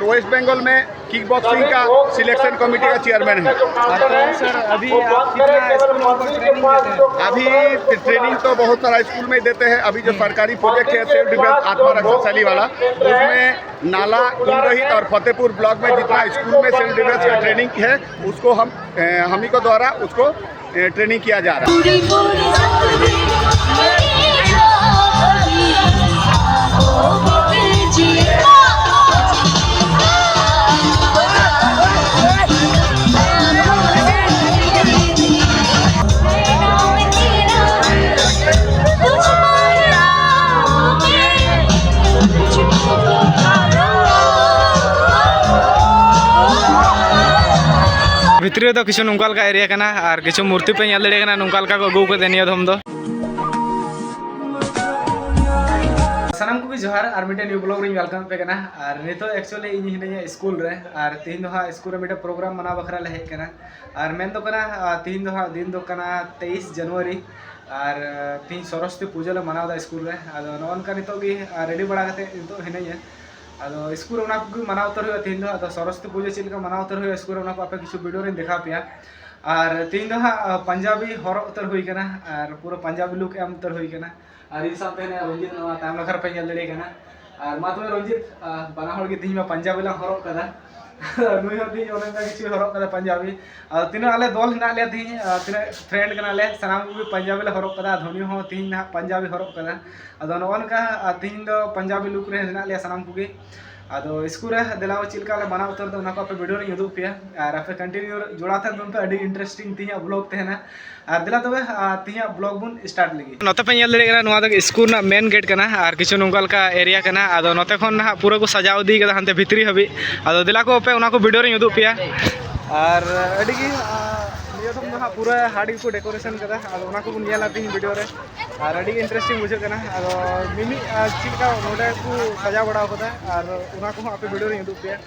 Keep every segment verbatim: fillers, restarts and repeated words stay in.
Waste Bengal में kick boxing का selection committee का चेयरमैन है। अच्छा सर, अभी आप कितना स्कूलों पर ट्रेनिंग देते हैं? अभी ट्रेनिंग तो बहुत सारा स्कूल में देते हैं। अभी जो सरकारी प्रोजेक्ट है सेल्फ डिफेंस आत्मरक्षा शैली वाला, उसमें नाला, कुंडहित और फतेहपुर ब्लॉक में जितना स्कूल में सेल्फ डिफेंस का ट्रेनिंग है, उसको हम हम ही को द्वारा उसको ट्रेनिंग किया जा रहा है। ᱵᱷᱤᱛᱨᱤ ᱨᱮᱫᱚ ᱠᱤᱪᱷᱩ ᱱᱚᱝᱠᱟ ᱞᱮᱠᱟ ᱮᱨᱤᱭᱟ ᱠᱟᱱᱟ ᱟᱨ ᱠᱤᱪᱷᱩ ᱢᱩᱨᱛᱤ ᱯᱮ ᱧᱮᱞ ᱫᱟᱲᱮᱭᱟᱜ ᱠᱟᱱᱟ, ᱱᱚᱝᱠᱟ ᱞᱮᱠᱟ ᱠᱚ ᱟᱹᱜᱩ ᱠᱟᱫᱟ ᱱᱤᱭᱟᱹ ᱫᱷᱚᱢ ᱫᱚ᱾ ᱥᱟᱱᱟᱢ ᱠᱚᱜᱮ ᱡᱚᱦᱟᱨ, ᱟᱨ ᱢᱤᱫᱴᱮᱱ ᱱᱤᱭᱩ ᱵᱞᱚᱜ ᱨᱤᱧ ᱣᱮᱞᱠᱟᱢ ᱯᱮ ᱠᱟᱱᱟ᱾ ᱟᱨ ᱱᱤᱛᱚᱜ ᱮᱠᱪᱩᱭᱮᱞᱤ ᱤᱧ ᱦᱤᱱᱟᱹᱧᱟ ᱥᱠᱩᱞ ᱨᱮ, ᱟᱨ ᱛᱮᱦᱮᱧ ᱫᱚ ᱦᱟᱸᱜ ᱥᱠᱩᱞ ᱨᱮ ᱢᱤᱫᱴᱮᱱ ᱯᱨᱳᱜᱨᱟᱢ ᱢᱟᱱᱟᱣ ᱵᱟᱠᱷᱨᱟ ᱞᱮ ᱦᱮᱡ ᱠᱟᱱᱟ᱾ ᱟᱨ ᱢᱮᱱ ᱫᱚ ᱠᱟᱱᱟ, ᱟᱨ ᱛᱮᱦᱮᱧ ᱫᱚ ᱦᱟᱸᱜ ᱫᱤᱱ ᱫᱚ ᱠᱟᱱᱟ ᱛᱮᱭᱤᱥ ᱡᱟᱱᱩᱣᱟᱨᱤ, ᱟᱨ ᱛᱮᱦᱮᱧ ᱥᱚᱨᱚᱥᱚᱛᱤ ᱯᱩᱡᱟᱹ ᱞᱮ ᱢᱟᱱᱟᱣ ᱮᱫᱟ ᱥᱠᱩᱞ ᱨᱮ᱾ ᱟᱫᱚ ᱱᱚᱜᱼᱚ ᱱᱚᱝᱠᱟ ᱱᱤᱛᱚᱜ ᱜᱮ ᱨᱮᱰᱤ ᱵᱟᱲᱟ ᱠᱟᱛᱮ ᱱᱤᱛᱚᱜ ᱦᱤᱱᱟᱹᱧᱟ᱾ ᱟᱫᱚ ᱥᱠᱩᱞ ᱨᱮ ᱚᱱᱟ ᱠᱚᱜᱮ ᱢᱟᱱᱟᱣ ᱩᱛᱟᱹᱨ ᱦᱩᱭᱩᱜᱼᱟ ᱛᱮᱦᱮᱧ ᱫᱚ᱾ ᱟᱫᱚ ᱥᱚᱨᱚᱥᱚᱛᱤ ᱯᱩᱡᱟᱹ ᱪᱮᱫ ᱞᱮᱠᱟ ᱢᱟᱱᱟᱣ ᱩᱛᱟᱹᱨ ᱦᱩᱭᱩᱜᱼᱟ ᱥᱠᱩᱞ ᱨᱮ, ᱚᱱᱟ ᱠᱚ ᱟᱯᱮ ᱠᱤᱪᱷᱩ ᱵᱷᱤᱰᱤᱭᱳ ᱨᱤᱧ ᱫᱮᱠᱷᱟᱣ ᱯᱮᱭᱟ᱾ ᱟᱨ ᱛᱮᱦᱮᱧ ᱫᱚ ᱦᱟᱸᱜ ᱯᱟᱧᱡᱟᱵᱤ ᱦᱚᱨᱚᱜ ᱩᱛᱟᱹᱨ ᱦᱩᱭ ᱠᱟᱱᱟ, ᱟᱨ ᱯᱩᱨᱟᱹ ᱯᱟᱧᱡᱟᱵᱤ ᱞᱩᱠ ᱮᱢ ᱩᱛᱟᱹᱨ ᱦᱩᱭ ᱠᱟᱱᱟ᱾ ᱟᱨ ᱤᱧ ᱥᱟᱶᱛᱮ ᱦᱮᱱᱟᱭᱟ ᱨᱚᱧᱡᱤᱛ, ᱱᱚᱣᱟ ᱛᱟᱭᱚᱢ ᱱᱟᱠᱷᱟ ᱨᱮᱯᱮ ᱧᱮᱞ ᱫᱟᱲᱮᱭᱟᱭ ᱠᱟᱱᱟ᱾ ᱟᱨ ᱢᱟ ᱛᱚᱵᱮ ᱨᱚᱧᱡᱤᱛ, ᱟᱨ ᱵᱟᱱᱟ ᱦᱚᱲ ᱜᱮ ᱛᱮᱦᱮᱧ ᱢᱟ ᱯᱟᱧᱡᱟᱵᱤ ᱞᱟᱝ ᱦᱚᱨᱚᱜ ᱠᱟᱫᱟ᱾ ᱱᱩᱭ ᱦᱚᱸ ᱛᱮᱦᱮᱧ ᱚᱱᱮ ᱚᱱᱠᱟ ᱠᱤᱪᱷᱩ ᱦᱚᱨᱚᱜ ᱠᱟᱫᱟ ᱯᱟᱧᱡᱟᱵᱤ᱾ ᱟᱨ ᱛᱤᱱᱟᱹᱜ ᱟᱞᱮ ᱫᱚᱞ ᱦᱮᱱᱟᱜ ᱞᱮᱭᱟ ᱛᱮᱦᱮᱧ, ᱟᱨ ᱛᱤᱱᱟᱹᱜ ᱯᱷᱨᱮᱱᱰ ᱠᱟᱱᱟᱞᱮ, ᱥᱟᱱᱟᱢ ᱠᱚᱜᱮ ᱯᱟᱧᱡᱟᱵᱤ ᱞᱮ ᱦᱚᱨᱚᱜ ᱠᱟᱫᱟ᱾ ᱫᱷᱚᱱᱤ ᱦᱚᱸ ᱛᱮᱦᱮᱧ ᱱᱟᱦᱟᱜ ᱯᱟᱧᱡᱟᱵᱤ ᱦᱚᱨᱚᱜ ᱠᱟᱫᱟ᱾ ᱟᱫᱚ ᱱᱚᱜᱼᱚ ᱱᱚᱝᱠᱟ, ᱟᱨ ᱛᱮᱦᱮᱧ ᱫᱚ ᱯᱟᱧᱡᱟᱵᱤ ᱞᱩᱠ ᱨᱮ ᱦᱮᱱᱟᱜ ᱞᱮᱭᱟ ᱥᱟᱱᱟᱢ ᱠᱚᱜᱮ᱾ ᱟᱫᱚ ᱥᱠᱩᱞ ᱨᱮ ᱫᱮᱞᱟ ᱪᱮᱫ ᱞᱮᱠᱟ ᱞᱮ ᱢᱟᱱᱟᱣ ᱩᱛᱟᱹᱨ ᱫᱟ, ᱚᱱᱟ ᱠᱚ ᱟᱯᱮ ᱵᱷᱤᱰᱤᱭᱳ ᱨᱤᱧ ᱩᱫᱩᱜ ᱯᱮᱭᱟ᱾ ᱟᱨ ᱟᱯᱮ ᱠᱚᱱᱴᱤᱱᱤᱭᱩ ᱡᱚᱲᱟᱣ ᱛᱟᱦᱮᱱ ᱛᱟᱵᱚᱱ ᱯᱮ, ᱟᱹᱰᱤ ᱤᱱᱴᱟᱨᱮᱥᱴᱤᱝ ᱛᱮᱦᱮᱧᱟᱜ ᱵᱞᱚᱜ ᱛᱟᱦᱮᱱᱟ᱾ ᱟᱨ ᱫᱮᱞᱟ ᱛᱚᱵᱮ, ᱟᱨ ᱛᱮᱦᱮᱧᱟᱜ ᱵᱞᱚᱜ ᱵᱚᱱ ᱥᱴᱟᱨᱴ ᱞᱮᱜᱮ᱾ ᱱᱚᱛᱮ ᱯᱮ ᱧᱮᱞ ᱫᱟᱲᱮᱭᱟᱜ ᱠᱟᱱᱟ, ᱱᱚᱣᱟ ᱫᱚ ᱥᱠᱩᱞ ᱨᱮᱱᱟᱜ ᱢᱮᱱ ᱜᱮᱴ ᱠᱟᱱᱟ᱾ ᱟᱨ ᱠᱤᱪᱷᱩ ᱱᱚᱝᱠᱟ ᱞᱮᱠᱟ ᱮᱨᱤᱭᱟ ᱠᱟᱱᱟ᱾ ᱟᱫᱚ ᱱᱚᱛᱮ ᱠᱷᱚᱱ ᱱᱟᱦᱟᱜ ᱯᱩᱨᱟᱹ ᱠᱚ ᱥᱟᱡᱟᱣ ᱤᱫᱤ ᱠᱟᱫᱟ ᱦᱟᱱᱛᱮ ᱵᱷᱤᱛᱨᱤ ᱦᱟᱹᱵᱤᱡ᱾ ᱟᱫᱚ ᱫᱮᱞᱟ ᱠᱚ ᱯᱮ, ᱚᱱᱟ ᱠᱚ ᱵᱷᱤᱰᱤᱭᱳ ᱨᱤᱧ ᱩᱫᱩᱜ ᱯᱮᱭᱟ᱾ ᱟᱨ ᱟᱹᱰᱤ ᱜᱮ, ᱟᱨ ᱱᱤᱭᱟᱹ ᱫᱚᱢ ᱫᱚ ᱦᱟᱸᱜ ᱯᱩᱨᱟᱹ ᱦᱟᱴ ᱜᱮᱠᱚ ᱰᱮᱠᱳᱨᱮᱥᱚᱱ ᱠᱟᱫᱟ᱾ ᱟᱫᱚ ᱚᱱᱟ ᱠᱚᱵᱚᱱ ᱧᱮᱞᱟ ᱛᱮᱦᱮᱧ ᱵᱷᱤᱰᱤᱭᱳ ᱨᱮ᱾ ᱟᱨ ᱟᱹᱰᱤ ᱜᱮ ᱤᱱᱴᱟᱨᱮᱥᱴᱤᱝ ᱵᱩᱡᱷᱟᱹᱜ ᱠᱟᱱᱟ᱾ ᱟᱫᱚ ᱢᱤᱢᱤᱫ, ᱟᱨ ᱪᱮᱫ ᱞᱮᱠᱟ ᱱᱚᱰᱮ ᱠᱚ ᱥᱟᱡᱟᱣ ᱵᱟᱲᱟ ᱠᱟᱫᱟ, ᱟᱨ ᱚᱱᱟ ᱠᱚᱦᱚᱸ ᱟᱯᱮ ᱵᱷᱤᱰᱤᱭᱳ ᱨᱤᱧ ᱩᱫᱩᱜ ᱯᱮᱭᱟ᱾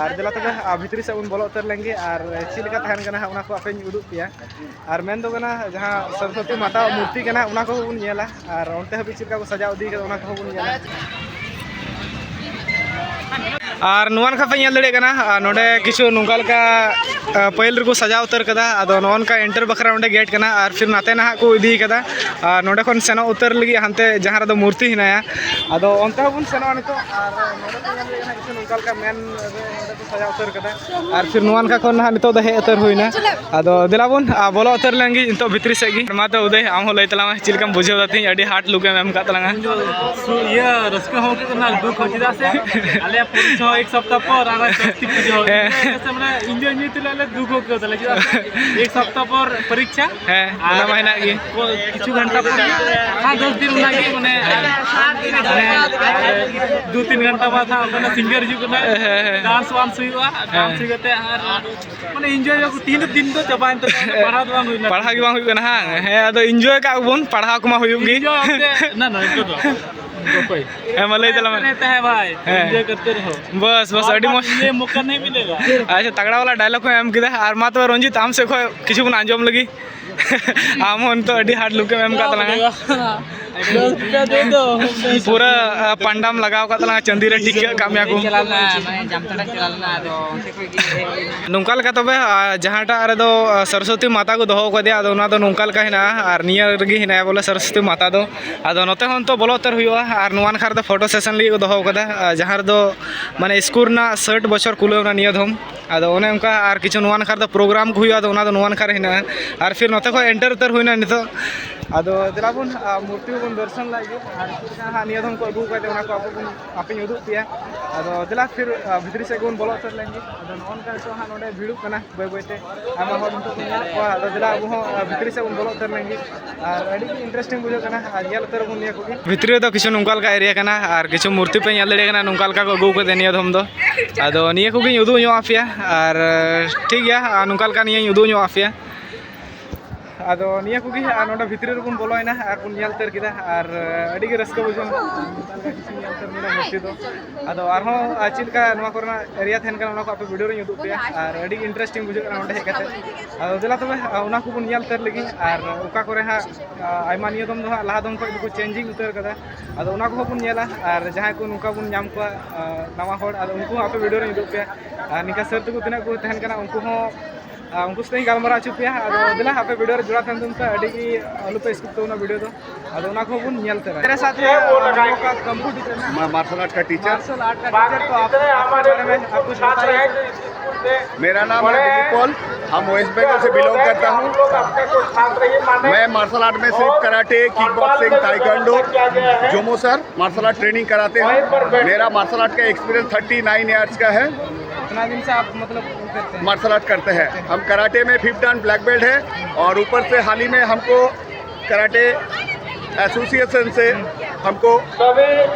ᱟᱨ ᱫᱮᱞᱟ ᱛᱚᱵᱮ, ᱟᱨ ᱵᱷᱤᱛᱨᱤ ᱥᱮᱫ ᱵᱚᱱ ᱵᱚᱞᱚ ᱩᱛᱟᱹᱨ ᱞᱮᱱ ᱜᱮ, ᱟᱨ ᱪᱮᱫ ᱞᱮᱠᱟ ᱛᱟᱦᱮᱱ ᱠᱟᱱᱟ ᱦᱟᱸᱜ, ᱚᱱᱟ ᱠᱚ ᱟᱯᱮᱧ ᱩᱫᱩᱜ ᱯᱮᱭᱟ᱾ ᱟᱨ ᱢᱮᱱ ᱫᱚ ᱠᱟᱱᱟ, ᱡᱟᱦᱟᱸ ᱥᱚᱨᱚᱥᱚᱛᱤ ᱢᱟᱛᱟᱣᱟᱜ ᱢᱩᱨᱛᱤ ᱠᱟᱱᱟ, ᱚᱱᱟ ᱠᱚᱦᱚᱸ ᱵᱚᱱ ᱧᱮᱞᱟ᱾ ᱟᱨ ᱚᱱᱛᱮ ᱦᱟᱹᱵᱤᱡ ᱪᱮᱫ ᱞᱮᱠᱟ ᱠᱚ ᱥᱟᱡᱟᱣ ᱤᱫᱤ ᱠᱟᱫᱟ, ᱚᱱᱟ ᱠᱚᱦᱚᱸ ᱵᱚᱱ ᱧᱮᱞᱟ᱾ ᱟᱨ ᱱᱚᱣᱟ ᱱᱟᱠᱷᱟ ᱯᱮ ᱧᱮᱞ ᱫᱟᱲᱮᱭᱟᱜ ᱠᱟᱱᱟ, ᱟᱨ ᱱᱚᱰᱮ ᱠᱤᱪᱷᱩ ᱱᱚᱝᱠᱟ ᱞᱮᱠᱟ, ᱟ, ᱯᱟᱹᱦᱤᱞ ᱨᱮᱠᱚ ᱥᱟᱡᱟᱣ ᱩᱛᱟᱹᱨ ᱠᱟᱫᱟ᱾ ᱟᱫᱚ ᱱᱚᱜᱼᱚ ᱱᱚᱝᱠᱟ enter ᱵᱟᱠᱷᱨᱟ ᱱᱚᱰᱮ gate ᱠᱟᱱᱟ, ᱟᱨ ᱯᱷᱤᱨ ᱱᱟᱛᱮ ᱱᱟᱦᱟᱜ ᱠᱚ ᱤᱫᱤ ᱠᱟᱫᱟ᱾ ᱟᱨ ᱱᱚᱰᱮ ᱠᱷᱚᱱ ᱥᱮᱱᱚᱜ ᱩᱛᱟᱹᱨ ᱞᱟᱹᱜᱤᱫ ᱦᱟᱱᱛᱮ ᱡᱟᱦᱟᱸ ᱨᱮᱫᱚ ᱢᱩᱨᱛᱤ ᱦᱮᱱᱟᱭᱟ, ᱟᱫᱚ ᱚᱱᱛᱮ ᱦᱚᱸᱵᱚᱱ ᱥᱮᱱᱚᱜᱼᱟ ᱱᱤᱛᱚᱜ᱾ ᱟᱨ ᱱᱚᱰᱮ ᱯᱮ ᱧᱮᱞ ᱫᱟᱲᱮᱭᱟᱜ ᱠᱟᱱᱟ ᱠᱤᱪᱷᱩ ᱱᱚᱝᱠᱟ ᱞᱮᱠᱟ ᱢᱮᱱ ᱨᱮ ᱱᱚᱰᱮ ᱠᱚ ᱥᱟᱡᱟᱣ ᱩᱛᱟᱹᱨ ᱠᱟᱫᱟ᱾ ᱟᱨ ᱯᱷᱤᱨ ᱱᱚᱣᱟ ᱱᱟᱠᱷᱟ ᱠᱷᱚᱱ ᱱᱟᱦᱟᱜ ᱱᱤᱛᱚᱜ ᱫᱚ ᱦᱮᱡ ᱩᱛᱟᱹᱨ ᱦᱩᱭᱱᱟ᱾ ᱟᱫᱚ ᱫᱮᱞᱟ ᱵᱚᱱ, ᱟ, ᱵᱚᱞᱚ ᱩᱛᱟᱹᱨ ᱞᱮᱱ ᱜᱮ ᱱᱤᱛᱚᱜ ᱵᱷᱤᱛᱨᱤ ᱥᱮᱫ ᱜᱮ᱾ ᱢᱟ ᱛᱚ ᱩᱫᱚᱭ, ᱟᱢ ᱦᱚᱸ ᱞᱟᱹᱭ ᱛᱟᱞᱟᱝ ᱢᱮ, ᱪᱮᱫ ᱞᱮᱠᱟᱢ ᱵᱩᱡᱷᱟᱹᱣ ᱫᱟ ᱛᱮᱦᱮᱧ ᱟᱹᱰᱤ hard look ᱮᱢ ᱮᱢ ᱠᱟᱜ ᱛᱟᱞᱟᱝᱟ? ᱤᱧ ᱫᱚ ᱥᱩ-, ᱤᱭᱟᱹ, ᱨᱟᱹᱥᱠᱟᱹ ᱦᱚᱸ ᱟᱹᱭᱠᱟᱹᱜ ᱠᱟᱱᱟ, ᱫᱩᱠ ᱦᱚᱸ, ᱪᱮᱫᱟᱜ ᱥᱮ ᱟᱞᱮᱭᱟᱜ ᱯᱚᱨᱤᱠᱠᱷᱟ ᱦᱚᱸ ᱮᱠ ᱥᱟᱯᱛᱟ ᱯᱚᱨ ᱟᱨ ᱥᱚᱨᱚᱥᱚᱛᱤ ᱯᱩᱡᱟᱹ ᱦᱚᱸ᱾ ᱦᱮᱸ᱾ ᱤᱱᱟᱹ ᱤᱭᱟᱹᱛᱮ ᱢᱟᱱᱮ enjoy enjoy ᱛᱮᱞᱮ ᱟᱞᱮ ᱫᱩᱠ ᱦᱚᱸ ᱟᱹᱭᱠᱟᱹᱣ ᱫᱟᱞᱮ, ᱪᱮᱫᱟᱜ ᱥᱮ ᱮᱠ ᱥᱟᱯᱛᱟ ᱯᱚᱨ ᱯᱚᱨᱤᱠᱠᱷᱟ᱾ ᱦᱮᱸ, ᱚᱱᱟ ᱟᱨ ᱢᱟ ᱦᱮᱱᱟᱜ ᱜᱮ᱾ ᱠᱚ-, ᱠᱤᱪᱷᱩ ᱜᱷᱚᱱᱴᱟ ᱯᱚᱨ ᱜᱮ, ᱦᱮᱸ, ᱫᱚᱥ ᱫᱤᱱ ᱚᱱᱟ ᱜᱮ, ᱢᱟᱱᱮ, ᱢᱟᱱᱮ, ᱫᱩ ᱛᱤᱱ ᱜᱷᱚᱱᱴᱟ ᱵᱟᱫ ᱦᱟᱸᱜ ᱚᱸᱰᱮ singer ᱦᱤᱡᱩᱜ ᱠᱟᱱᱟ, ᱦᱮᱸ, ᱦᱮᱸ, ᱦᱮᱸ᱾ Dance ᱣᱟᱱᱥ ᱦᱩᱭᱩᱜᱼᱟ, ᱦᱮᱸ᱾ Dance ᱦᱩᱭ ᱠᱟᱛᱮ ᱟᱨ ᱢᱟᱱᱮ enjoy ᱭᱟᱠᱚ, ᱛᱤᱦᱤᱧ ᱫᱚ ᱫᱤᱱ ᱫᱚ ᱪᱟᱵᱟᱭᱮᱱ ᱛᱟᱠᱚᱣᱟ, ᱯᱟᱲᱦᱟᱣ ᱫᱚ ᱵᱟᱝ ᱦᱩᱭ ᱞᱮᱱᱟ᱾ ᱯᱟᱲᱦᱟᱣ ᱜᱮ ᱵᱟᱝ ᱦᱩᱭᱩᱜ ᱠᱟᱱᱟ, ᱦᱟᱝ? ᱦᱮᱸ, ᱟᱫᱚ enjoy ᱠᱟᱜ ᱵᱚᱱ, ᱯᱟᱲᱦᱟᱣ ᱠᱚᱢᱟ ᱦᱩᱭᱩᱜ ᱜᱮ᱾ Enjoy ᱚᱠᱛᱮ, ᱱᱟ, ᱱᱟ, ᱤᱱᱠᱟᱹ ᱫᱚ ᱵᱟᱝ᱾ ᱚᱠᱚᱭ? ᱦᱮᱸ, ᱢᱟ ᱞᱟᱹᱭ ᱛᱟᱞᱟᱝ ᱢᱮ᱾ ᱛᱟᱦᱮᱸ ᱵᱷᱟᱭ, ᱦᱮᱸ᱾ Enjoy ᱠᱟᱛᱮ ᱨᱮᱦᱚᱸ᱾ ᱵᱟᱥ, ᱵᱟᱥ, ᱵᱟᱨ ᱟᱹᱰᱤ ᱵᱟᱨ ᱢᱚᱡᱽ᱾ ᱤᱭᱟᱹ ᱢᱚᱠᱟ ᱱᱟᱦᱤ ᱢᱤᱞᱮᱜᱟ᱾ ᱟᱪᱪᱷᱟ, ᱛᱟᱜᱲᱟ ᱣᱟᱞᱟ dialogue ᱠᱚ ᱮᱢ ᱠᱮᱫᱟ᱾ ᱟᱨ ᱢᱟ ᱛᱚᱵᱮ ᱨᱚᱧᱡᱤᱛ, ᱟᱢ ᱥᱮᱫ ᱠᱷᱚᱱ ᱠᱤᱪᱷᱩ ᱵᱚᱱ ᱟᱸᱡᱚᱢ ᱞᱟᱹᱜᱤᱫ᱾ ᱟᱢ ᱦᱚᱸ ᱱᱤᱛᱚᱜ ᱟᱹᱰᱤ hard look ᱮᱢ ᱮᱢ ᱠᱟᱜ ᱛᱟᱞᱟᱝᱟ᱾ ᱫᱚᱥ ᱨᱩᱯᱤᱭᱟ ᱫᱮ ᱫᱚ᱾ ᱯᱩᱨᱟᱹ, ᱟ, ᱯᱟᱱᱰᱟᱢ ᱞᱟᱜᱟᱣ ᱠᱟᱜ ᱛᱟᱞᱟᱝᱟ, ᱪᱟᱸᱫᱤ ᱨᱮ ᱴᱤᱠᱟᱹᱜ ᱠᱟᱜ ᱢᱮᱭᱟ ᱠᱚ᱾ ᱪᱟᱞᱟᱣ ᱞᱮᱱᱟ, ᱢᱟᱱᱮ ᱡᱟᱢᱛᱟᱲᱟ ᱪᱟᱞᱟᱣ ᱞᱮᱱᱟ, ᱟᱫᱚ ᱚᱱᱛᱮ ᱠᱷᱚᱡ ᱜᱮ ᱦᱮᱡ ᱦᱩᱭ ᱮᱱᱟ᱾ ᱱᱚᱝᱠᱟ ᱞᱮᱠᱟ ᱛᱚᱵᱮ, ᱟ, ᱡᱟᱦᱟᱸᱴᱟᱜ ᱨᱮᱫᱚ, ᱟ, ᱥᱚᱨᱚᱥᱚᱛᱤ ᱢᱟᱛᱟ ᱠᱚ ᱫᱚᱦᱚ ᱠᱟᱫᱮᱭᱟ, ᱟᱫᱚ ᱚᱱᱟ ᱫᱚ ᱱᱚᱝᱠᱟ ᱞᱮᱠᱟ ᱦᱮᱱᱟᱜᱼᱟ, ᱟᱨ ᱱᱤᱭᱟᱹ ᱨᱮᱜᱮ ᱦᱮᱱᱟᱭᱟ ᱵᱚᱞᱮ ᱥᱚᱨᱚᱥᱚᱛᱤ ᱢᱟᱛᱟ ᱫᱚ᱾ ᱟᱫᱚ ᱱᱚᱛᱮ ᱦᱚᱸ ᱱᱤᱛᱚᱜ ᱵᱚᱞᱚ ᱩᱛᱟᱹᱨ ᱦᱩᱭᱩᱜᱼᱟ, ᱟᱨ ᱱᱚᱣᱟ ᱱᱟᱠᱷᱟ ᱨᱮᱫᱚ photo session ᱞᱟᱹᱜᱤᱫ ᱠᱚ ᱫᱚᱦᱚ ᱠᱟᱫᱟ, ᱟ, ᱡᱟᱦᱟᱸ ᱨᱮᱫᱚ ᱢᱟᱱᱮ ᱥᱠᱩᱞ ᱨᱮᱱᱟᱜ ᱥᱟᱴ ᱵᱚᱪᱷᱚᱨ ᱠᱩᱞᱟᱹᱣ ᱮᱱᱟ ᱱᱤᱭᱟᱹ ᱫᱷᱚᱢ᱾ ᱟᱫᱚ ᱚᱱᱮ ᱚᱱᱠᱟ ᱟᱨ ᱠᱤᱪᱷᱩ ᱱᱚᱣᱟ ᱱᱟᱠᱷᱟ ᱨᱮᱫᱚ program ᱠᱚ ᱦᱩᱭᱩᱜᱼᱟ, ᱟᱫᱚ ᱚᱱᱟ ᱫᱚ ᱱᱚᱣᱟ ᱱᱟᱠᱷᱟ ᱨᱮ ᱦᱮᱱᱟᱜᱼᱟ᱾ ᱟᱨ ᱯᱷᱤᱨ ᱱᱚᱛᱮ ᱠᱷᱚᱱ enter ᱩᱛᱟᱹᱨ ᱦᱩᱭᱱᱟ ᱱᱤᱛᱚᱜ᱾ ᱟᱫᱚ ᱫᱮᱞᱟ ᱵᱚᱱ, ᱟ, ᱢᱩᱨᱛᱤ ᱵᱚᱱ ᱫᱚᱨᱥᱚᱱ ᱞᱟᱭ ᱜᱮ, ᱟᱨ ᱪᱮᱫ ᱞᱮᱠᱟ ᱦᱟᱸᱜ ᱱᱤᱭᱟᱹ ᱫᱷᱚᱢ ᱠᱚ ᱟᱹᱜᱩ ᱠᱟᱫᱟ, ᱚᱱᱟ ᱠᱚ ᱟᱵᱚ ᱵᱚᱱ ᱟᱯᱮᱧ ᱩᱫᱩᱜ ᱯᱮᱭᱟ᱾ ᱟᱫᱚ ᱫᱮᱞᱟ ᱯᱷᱤᱨ, ᱟ, ᱵᱷᱤᱛᱨᱤ ᱥᱮᱫ ᱜᱮᱵᱚᱱ ᱵᱚᱞᱚ ᱩᱛᱟᱹᱨ ᱞᱮᱱ ᱜᱮ᱾ ᱟᱫᱚ ᱱᱚᱜᱼᱚ ᱱᱚᱝᱠᱟ ᱱᱤᱛᱚᱜ ᱦᱟᱸᱜ ᱱᱚᱰᱮ ᱵᱷᱤᱲᱚᱜ ᱠᱟᱱᱟ ᱵᱟᱹᱭ ᱵᱟᱹᱭ ᱛᱮ, ᱟᱭᱢᱟ ᱦᱚᱲ ᱱᱤᱛᱚᱜ ᱵᱚᱱ ᱧᱮᱞᱮᱫ ᱠᱚᱣᱟ᱾ ᱟᱫᱚ ᱫᱮᱞᱟ ᱟᱵᱚ ᱦᱚᱸ, ᱟ, ᱵᱷᱤᱛᱨᱤ ᱥᱮᱫ ᱵᱚᱱ ᱵᱚᱞᱚ ᱩᱛᱟᱹᱨ ᱞᱮᱱ ᱜᱮ, ᱟᱨ ᱟᱹᱰᱤ ᱜᱮ interesting ᱵᱩᱡᱷᱟᱹᱜ ᱠᱟᱱᱟ᱾ ᱟᱨ ᱧᱮᱞ ᱩᱛᱟᱹᱨ ᱟᱵᱚᱱ ᱱᱤᱭᱟᱹ ᱠᱚᱜᱮ᱾ ᱵᱷᱤᱛᱨᱤ ᱨᱮᱫᱚ ᱠᱤᱪᱷᱩ ᱱᱚᱝᱠᱟ ᱞᱮᱠᱟ area ᱠᱟᱱᱟ, ᱟᱨ ᱠᱤᱪᱷᱩ ᱢᱩᱨᱛᱤ ᱯᱮ ᱧᱮᱞ ᱫᱟᱲᱮᱭᱟᱜ ᱠᱟᱱᱟ, ᱱᱚᱝᱠᱟ ᱞᱮᱠᱟ ᱠᱚ ᱟᱹᱜᱩ ᱠᱟᱫᱟ ᱱᱤᱭᱟᱹ ᱫᱷᱚᱢ ᱫᱚ᱾ ᱟᱫᱚ ᱱᱤᱭᱟᱹ ᱠᱚᱜᱮᱧ ᱩᱫᱩᱜ ᱧᱚᱜ ᱟᱯᱮᱭᱟ, ᱟᱨ ᱴᱷᱤᱠ ᱜᱮᱭᱟ, ᱟᱨ ᱱᱚᱝᱠᱟ ᱞᱮᱠᱟ ᱱᱤᱭᱟᱹᱧ ᱩᱫᱩᱜ ᱧᱚᱜ ᱟᱯᱮᱭᱟ᱾ ᱟᱫᱚ ᱱᱤᱭᱟᱹ ᱠᱚᱜᱮ, ᱟᱨ ᱱᱚᱰᱮ ᱵᱷᱤᱛᱨᱤ ᱨᱮᱵᱚᱱ ᱵᱚᱞᱚᱭᱮᱱᱟ ᱟᱨ ᱵᱚᱱ ᱧᱮᱞ ᱩᱛᱟᱹᱨ ᱠᱮᱫᱟ, ᱟᱨ ᱟᱹᱰᱤ ᱜᱮ ᱨᱟᱹᱥᱠᱟᱹ ᱵᱩᱡᱷᱟᱹᱣ ᱮᱱᱟ᱾ ᱧᱮᱞ ᱩᱛᱟᱹᱨ ᱠᱮᱫᱟ ᱢᱩᱨᱛᱤ ᱫᱚ᱾ ᱟᱫᱚ ᱟᱨᱦᱚᱸ ᱟᱨ ᱪᱮᱫ ᱞᱮᱠᱟ ᱱᱚᱣᱟ ᱠᱚᱨᱮᱱᱟᱜ ᱮᱨᱤᱭᱟ ᱛᱟᱦᱮᱱ ᱠᱟᱱᱟ, ᱚᱱᱟ ᱠᱚ ᱟᱯᱮ ᱵᱷᱤᱰᱤᱭᱳ ᱨᱮᱧ ᱩᱫᱩᱜ ᱯᱮᱭᱟ, ᱟᱨ ᱟᱹᱰᱤ ᱤᱱᱴᱟᱨᱮᱥᱴᱤᱝ ᱵᱩᱡᱷᱟᱹᱜ ᱠᱟᱱᱟ ᱚᱸᱰᱮ ᱦᱮᱡ ᱠᱟᱛᱮ᱾ ᱟᱫᱚ ᱫᱮᱞᱟ ᱛᱚᱵᱮ, ᱚᱱᱟ ᱠᱚᱵᱚᱱ ᱧᱮᱞ ᱩᱛᱟᱹᱨ ᱞᱮᱜᱮ, ᱟᱨ ᱚᱠᱟ ᱠᱚᱨᱮ ᱦᱟᱸᱜ ᱟᱭᱢᱟ ᱱᱤᱭᱟᱹ ᱫᱚᱢ ᱫᱚ ᱦᱟᱸᱜ ᱞᱟᱦᱟ ᱫᱚᱢ ᱠᱷᱚᱡ ᱫᱚᱠᱚ ᱪᱮᱧᱡᱤᱝ ᱩᱛᱟᱹᱨ ᱠᱟᱫᱟ᱾ ᱟᱫᱚ ᱚᱱᱟ ᱠᱚᱦᱚᱸ ᱵᱚᱱ ᱧᱮᱞᱟ, ᱟᱨ ᱡᱟᱦᱟᱸᱭ ᱠᱚ ᱱᱚᱝᱠᱟ ᱵᱚᱱ ᱧᱟᱢ ᱠᱚᱣᱟ, ᱟᱨ ᱱᱟᱣᱟ ᱦᱚᱲ, ᱟᱫᱚ ᱩᱱᱠᱩ ᱦᱚᱸ ᱟᱯᱮ ᱵᱷᱤᱰᱤᱭᱳ ᱨᱮᱧ ᱩᱫᱩᱜ ᱯᱮᱭᱟ᱾ ᱟᱨ ᱱᱤᱝᱠᱟ ᱥᱟᱨ ᱛᱟᱠᱚ ᱛᱤᱱᱟᱹᱜ ᱠᱚ ᱛᱟᱦᱮᱱ ᱠᱟᱱᱟ, ᱩᱱᱠᱩ ᱦᱚᱸ, ᱟᱨ ᱩᱱᱠᱩ ᱥᱟᱛᱮ ᱤᱧ ᱜᱟᱞᱢᱟᱨᱟᱣ ᱦᱚᱪᱚ ᱯᱮᱭᱟ᱾ ᱟᱫᱚ ᱫᱮᱞᱟ ᱟᱯᱮ ᱵᱷᱤᱰᱤᱭᱳ ᱨᱮ ᱡᱚᱲᱟᱣ ᱛᱟᱦᱮᱱ ᱛᱟᱵᱚᱱ ᱯᱮ, ᱟᱹᱰᱤ ᱜᱮ ᱟᱞᱚ ᱯᱮ ᱥᱠᱤᱯ ᱛᱟᱵᱚᱱᱟ ᱵᱷᱤᱰᱤᱭᱳ ᱫᱚ᱾ ᱟᱫᱚ ᱚᱱᱟ ᱠᱚᱦᱚᱸ ᱵᱚᱱ ᱧᱮᱞ ᱩᱛᱟᱹᱨᱟ᱾ ᱢᱮᱨᱮ ᱥᱟᱛᱷ ᱦᱮ ᱦᱟᱢ ᱞᱳᱜ ᱠᱟ ᱠᱚᱢᱯᱤᱴᱤᱴᱚᱨ ᱱᱟ, ᱢᱟ-, मार्शल आर्ट का टीचर। मार्शल आर्ट का टीचर, तो आप, आपके बारे में आप कुछ बताइए। मेरा नाम है दिलीप पॉल। हम वेस्ट बंगाल से बिलोंग करता हूँ। मैं मार्शल आर्ट में सिर्फ कराटे, किक बॉक्सिंग, ताइक्वांडो, जोमो सर मार्शल आर्ट ट्रेनिंग कराते हैं। मेरा मार्शल आर्ट का एक्सपीरियंस थर्टी नाइन ईयर्स का है। कितना दिन से आप मतलब करते हैं? मार्शल आर्ट करते हैं। हम कराटे में फिफ्थ डान ब्लैक बेल्ट है और ऊपर से हाल ही में हमको कराटे एसोसिएशन से हमको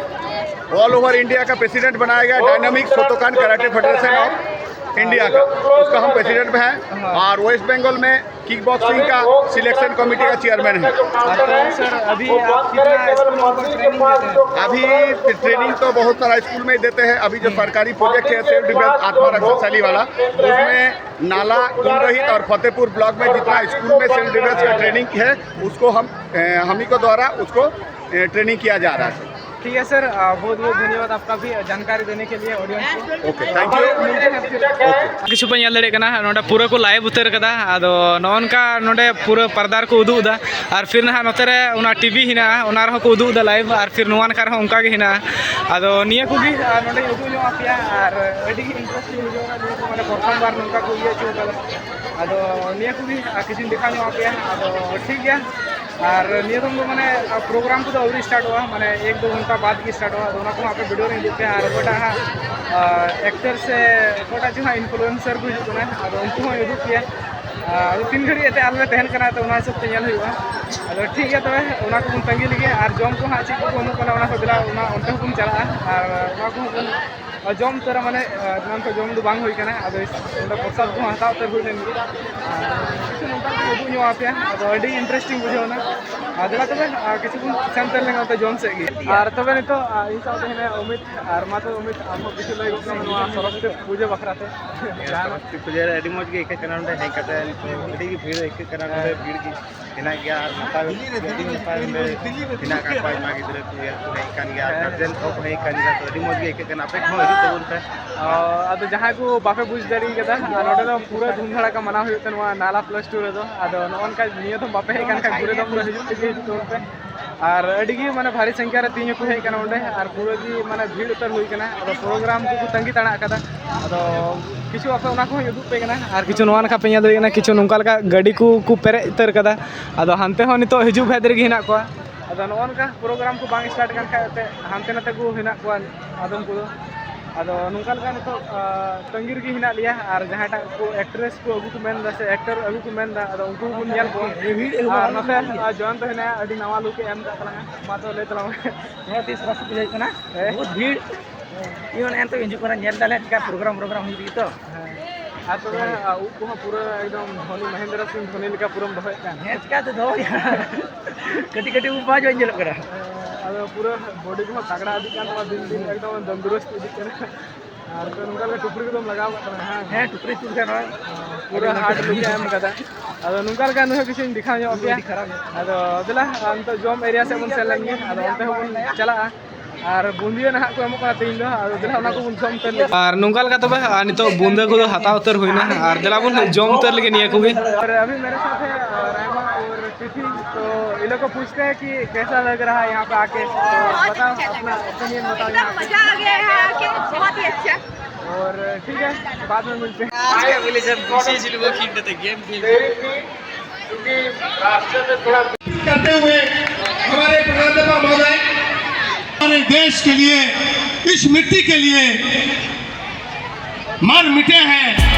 ऑल ओवर इंडिया का प्रेसिडेंट बनाया गया, dynamic Shotokan karate federation of India का, उसका हम प्रेसिडेंट में हैं। और वेस्ट बंगाल में किक बॉक्सिंग का सिलेक्शन कमेटी का चेयरमैन है। अच्छा सर, अभी आप कितना स्कूलों को ट्रेनिंग देते हैं? अभी ट्रेनिंग तो बहुत सारा स्कूल में ही देते हैं। अभी जो सरकारी प्रोजेक्ट है सेल्फ डिफेंस आत्मरक्षा शैली वाला, उसमें नाला, कुंडहित और फतेहपुर ब्लॉक में जितना स्कूल में सेल्फ डिफेंस का ट्रेनिंग है, उसको हम, ए, हम ही को द्वारा उसको, ए, ट्रेनिंग किया जा रहा है। ठीक है सर, आ, बहुत बहुत धन्यवाद आपका भी जानकारी देने के लिए ऑडियंस को। Okay, thank you. मिलते हैं फिर। ओके। ᱠᱤᱪᱷᱩ ᱯᱮ ᱧᱮᱞ ᱫᱟᱲᱮᱭᱟᱜ ᱠᱟᱱᱟ, ᱱᱚᱰᱮ ᱯᱩᱨᱟᱹ ᱠᱚ ᱞᱟᱭᱤᱵᱷ ᱩᱛᱟᱹᱨ ᱠᱟᱫᱟ᱾ ᱟᱫᱚ ᱱᱚᱜᱼᱚ ᱱᱚᱝᱠᱟ ᱱᱚᱰᱮ ᱯᱩᱨᱟᱹ ᱯᱚᱨᱫᱟ ᱨᱮᱠᱚ ᱩᱫᱩᱜ ᱮᱫᱟ, ᱟᱨ ᱯᱷᱤᱨ ᱱᱟᱦᱟᱜ ᱱᱚᱛᱮ ᱨᱮ ᱚᱱᱟ ᱴᱤᱵᱷᱤ ᱦᱮᱱᱟᱜᱼᱟ, ᱚᱱᱟ ᱨᱮᱦᱚᱸ ᱠᱚ ᱩᱫᱩᱜ ᱮᱫᱟ ᱞᱟᱭᱤᱵᱷ, ᱟᱨ ᱯᱷᱤᱨ ᱱᱚᱣᱟ ᱱᱟᱠᱷᱟ ᱨᱮᱦᱚᱸ ᱚᱱᱠᱟ ᱜᱮ ᱦᱮᱱᱟᱜᱼᱟ᱾ ᱟᱫᱚ ᱱᱤᱭᱟᱹ ᱠᱚᱜᱮ, ᱟᱨ ᱱᱚᱰᱮᱧ ᱩᱫᱩᱜ ᱧᱚᱜ ᱟᱯᱮᱭᱟ, ᱟᱨ ᱟᱹᱰᱤ ᱜᱮ ᱤᱱᱴᱟᱨᱮᱥᱴᱤᱝ ᱵᱩᱡᱷᱟᱹᱣ ᱮᱱᱟ ᱱᱤᱭᱟᱹ ᱠᱚ, ᱢᱟᱱᱮ ᱯᱨᱚᱛᱷᱚᱢ ᱵᱟᱨ ᱱᱚᱝᱠᱟ ᱠᱚ ᱤᱭᱟᱹ ᱦᱚᱪᱚ ᱠᱟᱫᱟ᱾ ᱟᱫᱚ ᱱᱤᱭᱟᱹ ᱠᱚᱜᱮ, ᱟᱨ ᱠᱤᱪᱷᱩᱧ ᱫᱮᱠᱷᱟᱣ ᱧᱚᱜ ᱟᱯᱮᱭᱟ᱾ ᱟᱫᱚ ᱴᱷᱤᱠ ᱜᱮᱭᱟ, ᱟᱨ ᱱᱤᱭᱟᱹ ᱫᱚᱢ ᱫᱚ ᱢᱟᱱᱮ ᱯᱨᱳᱜᱨᱟᱢ ᱠᱚᱫᱚ ᱟᱹᱣᱨᱤ ᱥᱴᱟᱨᱴᱚᱜᱼᱟ, ᱢᱟᱱᱮ ᱮᱠ ᱫᱩ ᱜᱷᱚᱱᱴᱟ ᱵᱟᱫᱽ ᱜᱮ ᱥᱴᱟᱨᱴᱚᱜᱼᱟ᱾ ᱟᱫᱚ ᱚᱱᱟ ᱠᱚᱦᱚᱸ ᱟᱯᱮ ᱵᱷᱤᱰᱤᱭᱳ ᱨᱮ ᱦᱤᱡᱩᱜ ᱯᱮ, ᱟᱨ ᱚᱠᱚᱭᱴᱟᱜ ᱦᱟᱸᱜ ᱮᱠᱴᱟᱨ ᱥᱮ ᱚᱠᱚᱭᱴᱟᱜ ᱪᱚ ᱦᱟᱸᱜ ᱤᱱᱯᱷᱞᱩᱭᱮᱱᱥᱟᱨ ᱠᱚ ᱦᱤᱡᱩᱜ ᱠᱟᱱᱟ, ᱟᱫᱚ ᱩᱱᱠᱩ ᱦᱚᱸ ᱩᱫᱩᱜ ᱯᱮᱭᱟ᱾ ᱟᱫᱚ ᱛᱤᱱ ᱜᱷᱟᱹᱲᱤᱡ ᱮᱱᱛᱮ ᱟᱞᱮ ᱞᱮ ᱛᱟᱦᱮᱱ ᱠᱟᱱᱟ, ᱛᱚ ᱚᱱᱟ ᱦᱤᱥᱟᱹᱵ ᱛᱮ ᱧᱮᱞ ᱦᱩᱭᱩᱜᱼᱟ᱾ ᱟᱫᱚ ᱴᱷᱤᱠ ᱜᱮᱭᱟ, ᱛᱚᱵᱮ ᱚᱱᱟ ᱠᱚᱵᱚᱱ ᱛᱟᱺᱜᱤ ᱞᱮᱜᱮ, ᱟᱨ ᱡᱚᱢ ᱠᱚ ᱦᱟᱸᱜ ᱪᱮᱫ ᱠᱚᱠᱚ ᱮᱢᱚᱜ ᱠᱟᱱᱟ, ᱚᱱᱟ ᱠᱚ ᱫᱮᱞᱟ ᱚᱱᱛᱮ ᱦᱚᱸᱵᱚᱱ ᱪᱟᱞᱟᱜᱼᱟ, ᱟᱨ ᱚᱱᱟ ᱠᱚᱦᱚᱸ ᱵᱚᱱ ᱟᱨ ᱡᱚᱢ ᱩᱛᱟᱹᱨᱟ, ᱢᱟᱱᱮ, ᱟᱨ ᱮᱱᱟᱱ ᱠᱷᱚᱱ ᱡᱚᱢ ᱫᱚ ᱵᱟᱝ ᱦᱩᱭ ᱠᱟᱱᱟ᱾ ᱟᱫᱚ ᱚᱸᱰᱮ ᱯᱨᱚᱥᱟᱫ ᱠᱚᱦᱚᱸ ᱦᱟᱛᱟᱣ ᱩᱛᱟᱹᱨ ᱦᱩᱭ ᱞᱮᱱ ᱜᱮᱭᱟ᱾ ᱟᱨ ᱠᱤᱪᱷᱩ ᱱᱚᱝᱠᱟ ᱠᱚ ᱩᱫᱩᱜ ᱧᱚᱜ ᱟᱯᱮᱭᱟ, ᱟᱫᱚ ᱟᱹᱰᱤ interesting ᱵᱩᱡᱷᱟᱹᱣ ᱮᱱᱟ᱾ ᱟᱨ ᱫᱮᱞᱟ ᱛᱚᱵᱮ, ᱟᱨ ᱠᱤᱪᱷᱩ ᱵᱚᱱ ᱥᱮᱱ ᱩᱛᱟᱹᱨ ᱞᱮᱱ ᱚᱱᱛᱮ ᱡᱚᱢ ᱥᱮᱫ ᱜᱮ᱾ ᱟᱨ ᱛᱚᱵᱮ ᱱᱤᱛᱚᱜ, ᱟᱨ ᱤᱧ ᱥᱟᱶᱛᱮ ᱦᱮᱱᱟᱭᱟ ᱚᱢᱤᱛ᱾ ᱟᱨ ᱢᱟ ᱛᱚᱵᱮ ᱚᱢᱤᱛ, ᱟᱢ ᱦᱚᱸ ᱠᱤᱪᱷᱩ ᱞᱟᱹᱭ ᱜᱚᱫ ᱠᱟᱜ ᱢᱮ ᱱᱚᱣᱟ ᱥᱚᱨᱚᱥᱚᱛᱤ ᱯᱩᱡᱟᱹ ᱵᱟᱠᱷᱨᱟ ᱛᱮ᱾ ᱦᱮᱸ, ᱡᱟᱦᱟᱱᱟᱜ ᱥᱚᱨᱚᱥᱚᱛᱤ ᱯᱩᱡᱟᱹ ᱨᱮ ᱟᱹᱰᱤ ᱢᱚᱡᱽ ᱜᱮ ᱟᱹᱭᱠᱟᱹᱜ ᱠᱟᱱᱟ ᱱᱚᱰᱮ ᱦᱮᱡ ᱠᱟᱛᱮ᱾ ᱟᱹᱰᱤ ᱜᱮ ᱵᱷᱤᱲ ᱟᱹᱭᱠᱟᱹᱜ ᱠᱟᱱᱟ ᱱᱚᱰᱮ, ᱵᱷᱤᱲ ᱜᱮ ᱦᱮᱱᱟᱜ ᱜᱮᱭᱟ᱾ ᱟᱨ ᱱᱟᱯᱟᱭ, ᱟᱹᱰᱤ ᱱᱟᱯᱟᱭ ᱱᱚᱰᱮ ᱦᱮᱱᱟᱜ ᱟᱠᱟᱫ ᱠᱚᱣᱟ, ᱟᱭᱢᱟ ᱜᱤᱫᱽᱨᱟᱹ ᱠᱚ ᱤᱭᱟᱹ ᱠᱚ ᱦᱮᱡ ᱠᱟᱱ ᱜᱮᱭᱟ, ᱟᱨ ᱦᱮᱸ᱾ Guardian ᱠᱚᱦᱚᱸ ᱠᱚ ᱦᱮᱡ ᱠᱟᱱ ᱜᱮᱭᱟ, ᱛᱚ ᱟᱹᱰᱤ ᱢᱚᱡᱽ ᱜᱮ ᱟᱹᱭᱠᱟᱹᱜ ᱠᱟᱱᱟ᱾ ᱟᱯᱮ ᱠᱚᱦᱚᱸ ᱦᱤᱡᱩᱜ ᱛᱟᱵᱚᱱ ᱯᱮ᱾ ᱚ, ᱟᱫᱚ ᱡᱟᱦᱟᱸᱭ ᱠᱚ ᱵᱟᱯᱮ ᱵᱩᱡᱽ ᱫᱟᱲᱮ ᱠᱟᱫᱟ, ᱟᱨ ᱱᱚᱰᱮ ᱫᱚ ᱯᱩᱨᱟᱹ ᱫᱷᱩᱢ ᱫᱷᱟᱲᱟᱠᱟ ᱢᱟᱱᱟᱣ ᱦᱩᱭᱩᱜ ᱛᱮ ᱱᱚᱣᱟ ᱱᱟᱞᱟ ᱯᱞᱟᱥ ᱴᱩ ᱨᱮᱫᱚ᱾ ᱟᱫᱚ ᱱᱚᱜᱼᱚ ᱱᱚᱝᱠᱟ ᱱᱤᱭᱟᱹ ᱫᱚᱢ ᱵᱟᱯᱮ ᱦᱮᱡ ᱠᱟᱱ ᱠᱷᱟᱱ ᱜᱷᱩᱨᱮ ᱫᱚᱢ ᱫᱚ ᱦᱤᱡᱩᱜ ᱛᱮᱜᱮ ᱦᱤᱡᱩᱜ ᱛᱟᱵᱚᱱ ᱯᱮ᱾ ᱟᱨ ᱟᱹᱰᱤ ᱜᱮ ᱢᱟᱱᱮ ᱵᱷᱟᱨᱤ ᱥᱚᱝᱠᱷᱟ ᱨᱮ ᱛᱮᱦᱮᱧ ᱦᱚᱸᱠᱚ ᱦᱮᱡ ᱠᱟᱱᱟ ᱚᱸᱰᱮ, ᱟᱨ ᱯᱩᱨᱟᱹ ᱜᱮ ᱢᱟᱱᱮ ᱵᱷᱤᱲ ᱩᱛᱟᱹᱨ ᱦᱩᱭ ᱠᱟᱱᱟ᱾ ᱟᱫᱚ ᱯᱨᱳᱜᱨᱟᱢ ᱠᱚᱠᱚ ᱛᱟᱺᱜᱤ ᱛᱟᱲᱟᱜ ᱠᱟᱫᱟ᱾ ᱟᱫᱚ ᱠᱤᱪᱷᱩ ᱟᱯᱮ ᱚᱱᱟ ᱠᱚᱦᱚᱸᱧ ᱩᱫᱩᱜ ᱯᱮ ᱠᱟᱱᱟ, ᱟᱨ ᱠᱤᱪᱷᱩ ᱱᱚᱣᱟ ᱱᱟᱠᱷᱟ ᱯᱮ ᱧᱮᱞ ᱫᱟᱲᱮᱭᱟᱜ ᱠᱟᱱᱟ, ᱠᱤᱪᱷᱩ ᱱᱚᱝᱠᱟ ᱞᱮᱠᱟ ᱜᱟᱹᱰᱤ ᱠᱚ ᱠᱚ ᱯᱮᱨᱮᱡ ᱩᱛᱟᱹᱨ ᱠᱟᱫᱟ᱾ ᱟᱫᱚ ᱦᱟᱱᱛᱮ ᱦᱚᱸ ᱱᱤᱛᱚᱜ ᱦᱤᱡᱩᱜ ᱵᱷᱮᱫ ᱨᱮᱜᱮ ᱦᱮᱱᱟᱜ ᱠᱚᱣᱟ᱾ ᱟᱫᱚ ᱱᱚᱜᱼᱚ ᱱᱚᱝᱠᱟ ᱯᱨᱳᱜᱨᱟᱢ ᱠᱚ ᱵᱟᱝ start ᱠᱟᱱ ᱠᱷᱟᱡ ᱮᱱᱛᱮᱫ ᱦᱟᱱᱛᱮ ᱱᱟᱛᱮ ᱠᱚ ᱦᱮᱱᱟᱜ ᱠᱚᱣᱟ ᱟᱫᱚᱢ ᱠᱚᱫᱚ᱾ ᱟᱫᱚ ᱱᱚᱝᱠᱟ ᱞᱮᱠᱟ ᱱᱤᱛᱚᱜ, ᱟ, ᱛᱟᱺᱜᱤ ᱨᱮᱜᱮ ᱦᱮᱱᱟᱜ ᱞᱮᱭᱟ, ᱟᱨ ᱡᱟᱦᱟᱸᱭᱴᱟᱜ ᱠᱚ actress ᱠᱚ ᱟᱹᱜᱩ ᱠᱚ ᱢᱮᱱᱫᱟ ᱥᱮ actor ᱟᱹᱜᱩ ᱠᱚ ᱢᱮᱱᱫᱟ, ᱟᱫᱚ ᱩᱱᱠᱩ ᱦᱚᱸᱵᱚᱱ ᱧᱮᱞ ᱠᱚᱣᱟ᱾ ᱟᱨ ᱱᱚᱛᱮ, ᱟ, ᱡᱚᱭᱚᱱᱛᱚ ᱦᱮᱱᱟᱭᱟ, ᱟᱹᱰᱤ ᱱᱟᱣᱟ look ᱮ ᱮᱢ ᱠᱟᱜ ᱛᱟᱞᱟᱝᱟ᱾ ᱢᱟ ᱛᱚ ᱞᱟᱹᱭ ᱛᱟᱞᱟᱝ ᱢᱮ᱾ ᱱᱚᱣᱟ ᱛᱤᱥ ᱵᱟᱥ ᱵᱩᱡᱷᱟᱹᱜ ᱠᱟᱱᱟ? ᱦᱮᱸ? ᱵᱚᱦᱩᱛ ᱵᱷᱤᱲ᱾ ᱤᱧ ᱦᱚᱸ ᱱᱮᱜᱼᱮ ᱱᱤᱛᱚᱜ ᱦᱤᱡᱩᱜ ᱠᱟᱱᱟ, ᱧᱮᱞ ᱫᱟᱞᱮ ᱪᱮᱠᱟ ᱯᱨᱳᱜᱨᱟᱢ ᱯᱨᱳᱜᱨᱟᱢ ᱦᱩᱭᱩᱜ ᱞᱟᱹᱜᱤᱫ ᱛᱚ᱾ ᱦᱮᱸ᱾ ᱟᱨ ᱛᱚᱵᱮ, ᱟ, ᱩᱵ ᱠᱚᱦᱚᱸ ᱯᱩᱨᱟᱹ ᱮᱠᱫᱚᱢ ᱫᱷᱚᱱᱤ, ᱢᱚᱦᱮᱱᱫᱨᱚ ᱥᱤᱝ ᱫᱷᱚᱱᱤ ᱞᱮᱠᱟ ᱯᱩᱨᱟᱹᱢ ᱫᱚᱦᱚᱭᱮᱫ ᱠᱟᱱ᱾ ᱦᱮᱸ, ᱪᱮᱠᱟᱛᱮ ᱫᱚᱦᱚ ᱦᱩᱭᱩᱜᱼᱟ? ᱠᱟᱹᱴᱤᱡ ᱠᱟᱹᱴᱤᱡ ᱩᱵ ᱵᱟᱝ ᱧᱮᱞᱚᱜ ᱠᱟᱱᱟ᱾ ᱦᱮᱸ, ᱟᱫᱚ ᱯᱩᱨᱟᱹ body ᱠᱚᱦᱚᱸ ᱛᱟᱜᱲᱟ ᱤᱫᱤᱜ ᱠᱟᱱ ᱛᱟᱢᱟ, ᱫᱤᱱ ᱫᱤᱱ ᱮᱠᱫᱚᱢ ᱛᱚᱱᱫᱩᱨᱩᱥᱛ ᱤᱫᱤᱜ ᱠᱟᱱᱟ᱾ ᱟᱨ ᱛᱚ ᱱᱚᱝᱠᱟ ᱞᱮᱠᱟ ᱴᱩᱯᱨᱤ ᱠᱚᱫᱚᱢ ᱞᱟᱜᱟᱣ ᱠᱟᱜ ᱛᱟᱞᱟᱝᱟ, ᱦᱮᱸ? ᱦᱮᱸ, ᱴᱩᱯᱨᱤ ᱥᱩᱨ ᱨᱮ ᱱᱚᱜᱼᱚᱭ᱾ ᱯᱩᱨᱟᱹ hard look ᱮ ᱮᱢ ᱠᱟᱫᱟ᱾ ᱟᱫᱚ ᱱᱚᱝᱠᱟ ᱞᱮᱠᱟ ᱱᱩᱭ ᱦᱚᱸ ᱠᱤᱪᱷᱩᱧ ᱫᱮᱠᱷᱟᱣ ᱧᱚᱜ ᱟᱯᱮᱭᱟ᱾ ᱟᱹᱰᱤ ᱠᱷᱟᱨᱟᱯ ᱧᱚᱜ᱾ ᱟᱫᱚ ᱫᱮᱞᱟ, ᱟᱨ ᱱᱤᱛᱚᱜ ᱡᱚᱢ area ᱥᱮᱫ ᱵᱚᱱ ᱥᱮᱱ ᱞᱮᱱ ᱜᱮ, ᱟᱫᱚ ᱚᱱᱛᱮ ᱦᱚᱸᱵᱚᱱ ᱪᱟᱞᱟᱜᱼᱟ᱾ ᱟᱨ ᱵᱩᱸᱫᱤᱭᱟᱹ ᱱᱟᱦᱟᱜ ᱠᱚ ᱮᱢᱚᱜ ᱠᱟᱱᱟ ᱛᱮᱦᱮᱧ ᱫᱚ, ᱟᱫᱚ ᱫᱮᱞᱟ ᱚᱱᱟ ᱠᱚᱵᱚᱱ ᱡᱚᱢ ᱩᱛᱟᱹᱨ ᱞᱮᱜᱮ᱾ ᱟᱨ ᱱᱚᱝᱠᱟ ᱞᱮᱠᱟ ᱛᱚᱵᱮ, ᱟᱨ ᱱᱤᱛᱚᱜ ᱵᱩᱸᱫᱟᱹ ᱠᱚᱫᱚ ᱦᱟᱛᱟᱣ ᱩᱛᱟᱹᱨ ᱦᱩᱭᱱᱟ, ᱟᱨ ᱫᱮᱞᱟ ᱵᱚᱱ ᱡᱚᱢ ᱩᱛᱟᱹᱨ ᱞᱮᱜᱮ ᱱᱤᱭᱟᱹ ᱠᱚᱜᱮ᱾ और अभी मेरे साथ है, अ, रहमा और तिथि। तो ये लोग को पूछते हैं कि कैसा लग रहा है यहाँ पे आके। तो बताओ अपना opinion बताओ यहाँ पे। मजा आ गया यहाँ आके, बहुत ही अच्छा। और ठीक है, बाद में मिलते हैं। करते हुए हमारे प्राध्यापक महोदय हमारे देश के लिए, इस मिट्टी के लिए मर मिटे हैं।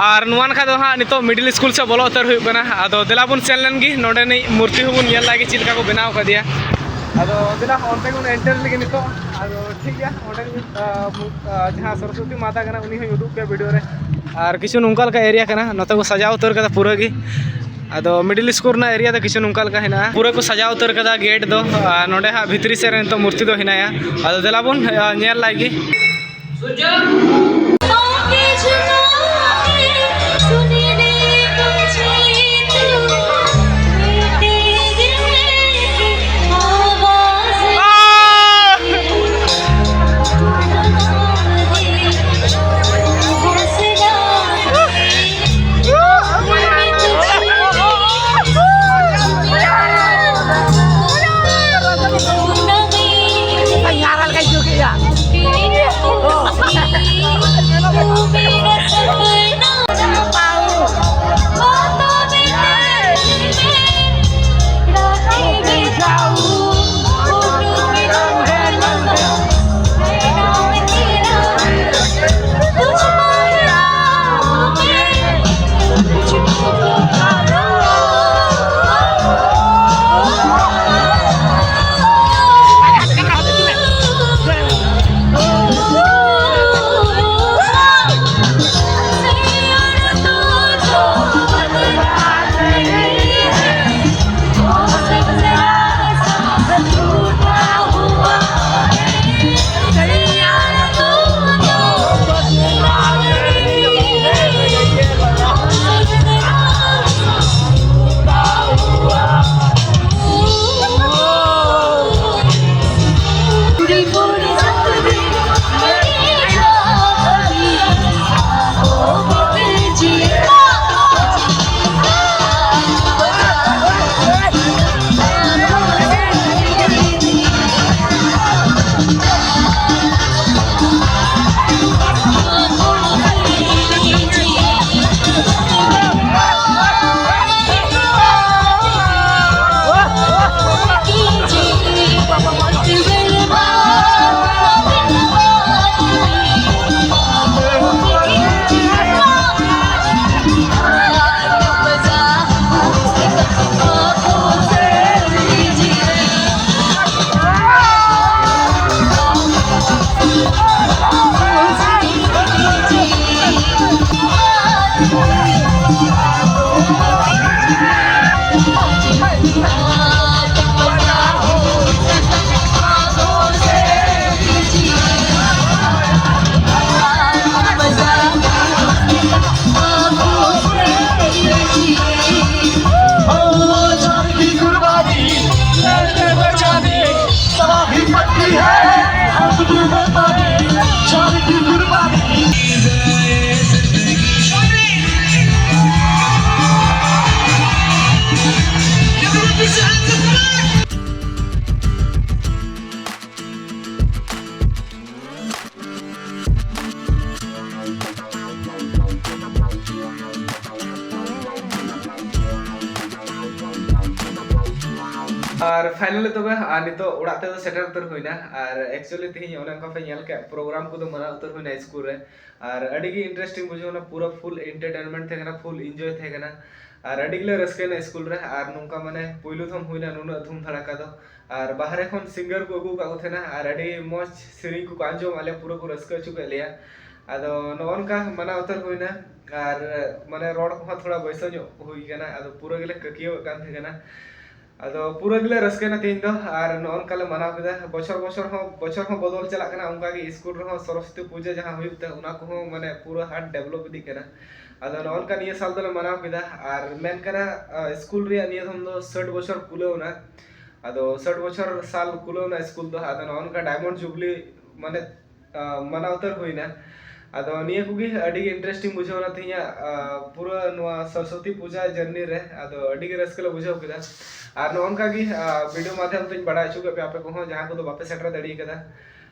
ᱟᱨ ᱱᱚᱣᱟ ᱱᱟᱠᱷᱟ ᱫᱚ ᱦᱟᱸᱜ ᱱᱤᱛᱚᱜ ᱢᱤᱰᱤᱞ ᱥᱠᱩᱞ ᱥᱮᱫ ᱵᱚᱞᱚ ᱩᱛᱟᱹᱨ ᱦᱩᱭᱩᱜ ᱠᱟᱱᱟ᱾ ᱟᱫᱚ ᱫᱮᱞᱟ ᱵᱚᱱ ᱥᱮᱱ ᱞᱮᱱ ᱜᱮ, ᱱᱚᱰᱮᱱᱤᱡ ᱢᱩᱨᱛᱤ ᱦᱚᱸᱵᱚᱱ ᱧᱮᱞ ᱞᱟᱜᱮ ᱪᱮᱫ ᱞᱮᱠᱟ ᱠᱚ ᱵᱮᱱᱟᱣ ᱟᱠᱟᱫᱮᱭᱟ᱾ ᱟᱫᱚ ᱫᱮᱞᱟ ᱚᱱᱛᱮ ᱜᱮᱵᱚᱱ ᱮᱱᱴᱟᱨ ᱞᱮᱜᱮ ᱱᱤᱛᱚᱜ᱾ ᱟᱫᱚ ᱴᱷᱤᱠ ᱜᱮᱭᱟ, ᱚᱸᱰᱮ ᱜᱮ, ᱟᱸ, ᱢᱩ-, ᱟᱸ, ᱡᱟᱦᱟᱸ ᱥᱚᱨᱚᱥᱚᱛᱤ ᱢᱟᱛᱟ ᱠᱟᱱᱟ, ᱩᱱᱤ ᱦᱚᱸᱧ ᱩᱫᱩᱜ ᱯᱮᱭᱟ ᱵᱷᱤᱰᱤᱭᱳ ᱨᱮ᱾ ᱟᱨ ᱠᱤᱪᱷᱩ ᱱᱚᱝᱠᱟ ᱞᱮᱠᱟ ᱮᱨᱤᱭᱟ ᱠᱟᱱᱟ, ᱱᱚᱛᱮ ᱠᱚ ᱥᱟᱡᱟᱣ ᱩᱛᱟᱹᱨ ᱠᱟᱫᱟ ᱯᱩᱨᱟᱹ ᱜᱮ᱾ ᱟᱫᱚ ᱢᱤᱰᱤᱞ ᱥᱠᱩᱞ ᱨᱮᱱᱟᱜ ᱮᱨᱤᱭᱟ ᱫᱚ ᱠᱤᱪᱷᱩ ᱱᱚᱝᱠᱟ ᱞᱮᱠᱟ ᱦᱮᱱᱟᱜᱼᱟ, ᱯᱩᱨᱟᱹ ᱠᱚ ᱥᱟᱡᱟᱣ ᱩᱛᱟᱹᱨ ᱠᱟᱫᱟ ᱜᱮᱴ ᱫᱚ᱾ ᱟᱨ ᱱᱚᱰᱮ ᱦᱟᱸᱜ ᱵᱷᱤᱛᱨᱤ ᱥᱮᱫ ᱨᱮ ᱱᱤᱛᱚᱜ ᱢᱩᱨᱛᱤ ᱫᱚ ᱦᱮᱱᱟᱭᱟ᱾ ᱟᱫᱚ ᱫᱮᱞᱟ ᱵᱚᱱ, ᱟᱸ, ᱧᱮᱞ ᱞᱟᱭ ᱜᱮ᱾ ᱟᱨ finally ᱛᱚᱵᱮ, ᱟᱨ ᱱᱤᱛᱚᱜ ᱚᱲᱟᱜ ᱛᱮᱫᱚ ᱥᱮᱴᱮᱨ ᱩᱛᱟᱹᱨ ᱦᱩᱭᱱᱟ᱾ ᱟᱨ actually ᱛᱮᱦᱮᱧ ᱚᱱᱮ ᱚᱱᱠᱟ ᱯᱮ ᱧᱮᱞ ᱠᱮᱫ, program ᱠᱚᱫᱚ ᱢᱟᱱᱟᱣ ᱩᱛᱟᱹᱨ ᱦᱩᱭᱱᱟ ᱥᱠᱩᱞ ᱨᱮ᱾ ᱟᱨ ᱟᱹᱰᱤ ᱜᱮ interesting ᱵᱩᱡᱷᱟᱹᱣ ᱮᱱᱟ, ᱯᱩᱨᱟᱹ full entertainment ᱛᱟᱦᱮᱸ ᱠᱟᱱᱟ, full enjoy ᱛᱟᱦᱮᱸ ᱠᱟᱱᱟ᱾ ᱟᱨ ᱟᱹᱰᱤ ᱜᱮᱞᱮ ᱨᱟᱹᱥᱠᱟᱹᱭᱮᱱᱟ ᱥᱠᱩᱞ ᱨᱮ᱾ ᱟᱨ ᱱᱚᱝᱠᱟ ᱢᱟᱱᱮ ᱯᱩᱭᱞᱩ ᱫᱷᱚᱢ ᱦᱩᱭᱱᱟ ᱱᱩᱱᱟᱹᱜ ᱫᱷᱩᱢ ᱫᱷᱟᱲᱟᱠᱟ ᱫᱚ᱾ ᱟᱨ ᱵᱟᱦᱨᱮ ᱠᱷᱚᱱ singer ᱠᱚ ᱟᱹᱜᱩ ᱟᱠᱟᱫ ᱠᱚ ᱛᱟᱦᱮᱱᱟ, ᱟᱨ ᱟᱹᱰᱤ ᱢᱚᱡᱽ ᱥᱮᱨᱮᱧ ᱠᱚᱠᱚ ᱟᱸᱡᱚᱢ ᱟᱫ ᱞᱮᱭᱟ, ᱯᱩᱨᱟᱹ ᱠᱚ ᱨᱟᱹᱥᱠᱟᱹ ᱦᱚᱪᱚ ᱠᱮᱫ ᱞᱮᱭᱟ᱾ ᱟᱫᱚ ᱱᱚᱜᱼᱚ ᱱᱚᱝᱠᱟ ᱢᱟᱱᱟᱣ ᱩᱛᱟᱹᱨ ᱦᱩᱭᱱᱟ᱾ ᱟᱨ ᱢᱟᱱᱮ ᱨᱚᱲ ᱠᱚᱦᱚᱸ ᱛᱷᱚᱲᱟ ᱵᱟᱹᱭᱥᱟᱹᱣ ᱧᱚᱜ ᱦᱩᱭ ᱠᱟᱱᱟ, ᱟᱫᱚ ᱯᱩᱨᱟᱹ ᱜᱮᱞᱮ ᱠᱟᱹᱠᱤᱭᱟᱹᱣᱮᱫ ᱠᱟᱱ ᱛᱟᱦᱮᱸ ᱠᱟᱱᱟ᱾ ᱟᱫᱚ ᱯᱩᱨᱟᱹ ᱜᱮᱞᱮ ᱨᱟᱹᱥᱠᱟᱹᱭᱮᱱᱟ ᱛᱮᱦᱮᱧ ᱫᱚ, ᱟᱨ ᱱᱚᱜᱼᱚ ᱱᱚᱝᱠᱟ ᱞᱮ ᱢᱟᱱᱟᱣ ᱠᱮᱫᱟ᱾ ᱵᱚᱪᱷᱚᱨ ᱵᱚᱪᱷᱚᱨ ᱦᱚᱸ, ᱵᱚᱪᱷᱚᱨ ᱦᱚᱸ ᱵᱚᱫᱚᱞ ᱪᱟᱞᱟᱜ ᱠᱟᱱᱟ, ᱚᱱᱠᱟ ᱜᱮ ᱥᱠᱩᱞ ᱨᱮᱦᱚᱸ ᱥᱚᱨᱚᱥᱚᱛᱤ ᱯᱩᱡᱟᱹ ᱡᱟᱦᱟᱸ ᱦᱩᱭᱩᱜ ᱛᱮ, ᱚᱱᱟ ᱠᱚᱦᱚᱸ ᱢᱟᱱᱮ ᱯᱩᱨᱟᱹ ᱦᱟᱴ develop ᱤᱫᱤᱜ ᱠᱟᱱᱟ᱾ ᱟᱫᱚ ᱱᱚᱜᱼᱚ ᱱᱚᱝᱠᱟ ᱱᱤᱭᱟᱹ ᱥᱟᱞ ᱫᱚᱞᱮ ᱢᱟᱱᱟᱣ ᱠᱮᱫᱟ᱾ ᱟᱨ ᱢᱮᱱ ᱠᱟᱱᱟ, ᱟᱨ ᱥᱠᱩᱞ ᱨᱮᱭᱟᱜ ᱱᱤᱭᱟᱹ ᱫᱷᱚᱢ ᱫᱚ ᱥᱟᱹᱴ ᱵᱚᱪᱷᱚᱨ ᱠᱩᱞᱟᱹᱣ ᱮᱱᱟ᱾ ᱟᱫᱚ ᱥᱟᱹᱴ ᱵᱚᱪᱷᱚᱨ ᱥᱟᱞ ᱠᱩᱞᱟᱹᱣ ᱮᱱᱟ ᱥᱠᱩᱞ ᱫᱚ᱾ ᱟᱫᱚ ᱱᱚᱜᱼᱚ ᱱᱚᱝᱠᱟ diamond jubilee ᱢᱟᱱᱮ, ᱟᱨ ᱢᱟᱱᱟᱣ ᱩᱛᱟᱹᱨ ᱦᱩᱭᱱᱟ᱾ ᱟᱫᱚ ᱱᱤᱭᱟᱹ ᱠᱚᱜᱮ ᱟᱹᱰᱤ ᱜᱮ interesting ᱵᱩᱡᱷᱟᱹᱣ ᱮᱱᱟ ᱛᱮᱦᱮᱧᱟᱜ, ᱟᱨ ᱯᱩᱨᱟᱹ ᱱᱚᱣᱟ ᱥᱚᱨᱚᱥᱚᱛᱤ ᱯᱩᱡᱟ journey ᱨᱮ᱾ ᱟᱫᱚ ᱟᱹᱰᱤ ᱜᱮ ᱨᱟᱹᱥᱠᱟᱹ ᱞᱮ ᱵᱩᱡᱷᱟᱹᱣ ᱠᱮᱫᱟ᱾ ᱟᱨ ᱱᱚᱜᱼᱚ ᱱᱚᱝᱠᱟ ᱜᱮ, ᱟᱨ video ᱢᱟᱫᱷᱭᱚᱢ ᱛᱮᱧ ᱵᱟᱲᱟᱭ ᱦᱚᱪᱚ ᱠᱮᱫ ᱯᱮᱭᱟ ᱟᱯᱮ ᱠᱚᱦᱚᱸ, ᱡᱟᱦᱟᱸ ᱠᱚᱫᱚ ᱵᱟᱯᱮ ᱥᱮᱴᱮᱨ ᱫᱟᱲᱮ ᱠᱟᱫᱟ᱾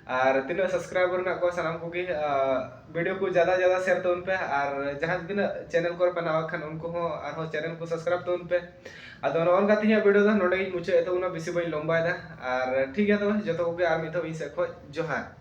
ᱟᱨ ᱛᱤᱱᱟᱹᱜ subscriber ᱢᱮᱱᱟᱜ ᱠᱚᱣᱟ ᱥᱟᱱᱟᱢ ᱠᱚᱜᱮ, ᱟᱨ video ᱠᱚ ᱡᱟᱫᱟ ᱡᱟᱫᱟ share ᱛᱟᱵᱚᱱ ᱯᱮ᱾ ᱟᱨ ᱡᱟᱦᱟᱸ ᱛᱤᱱᱟᱹᱜ channel ᱠᱚᱨᱮ ᱯᱮ ᱱᱟᱣᱟ ᱠᱷᱟᱱ, ᱩᱱᱠᱩ ᱦᱚᱸ ᱟᱨᱦᱚᱸ channel ᱠᱚ subscribe ᱛᱟᱵᱚᱱ ᱯᱮ᱾ ᱟᱫᱚ ᱱᱚᱜᱼᱚ ᱱᱚᱝᱠᱟ ᱛᱮᱦᱮᱧᱟᱜ video ᱫᱚ ᱱᱚᱰᱮ ᱜᱤᱧ ᱢᱩᱪᱟᱹᱫ ᱮᱫ ᱛᱟᱵᱚᱱᱟ, ᱵᱮᱥᱤ ᱵᱟᱹᱧ ᱞᱚᱢᱵᱟᱭᱮᱫᱟ᱾ ᱟᱨ ᱴᱷᱤᱠ ᱜᱮᱭᱟ, ᱛᱚᱵᱮ ᱡᱚᱛᱚ ᱠᱚᱜᱮ ᱟᱨ ᱢᱤᱫ ᱫᱷᱟᱣ ᱤᱧ ᱥᱮᱫ ᱠᱷᱚᱱ ᱡᱚᱦᱟᱨ᱾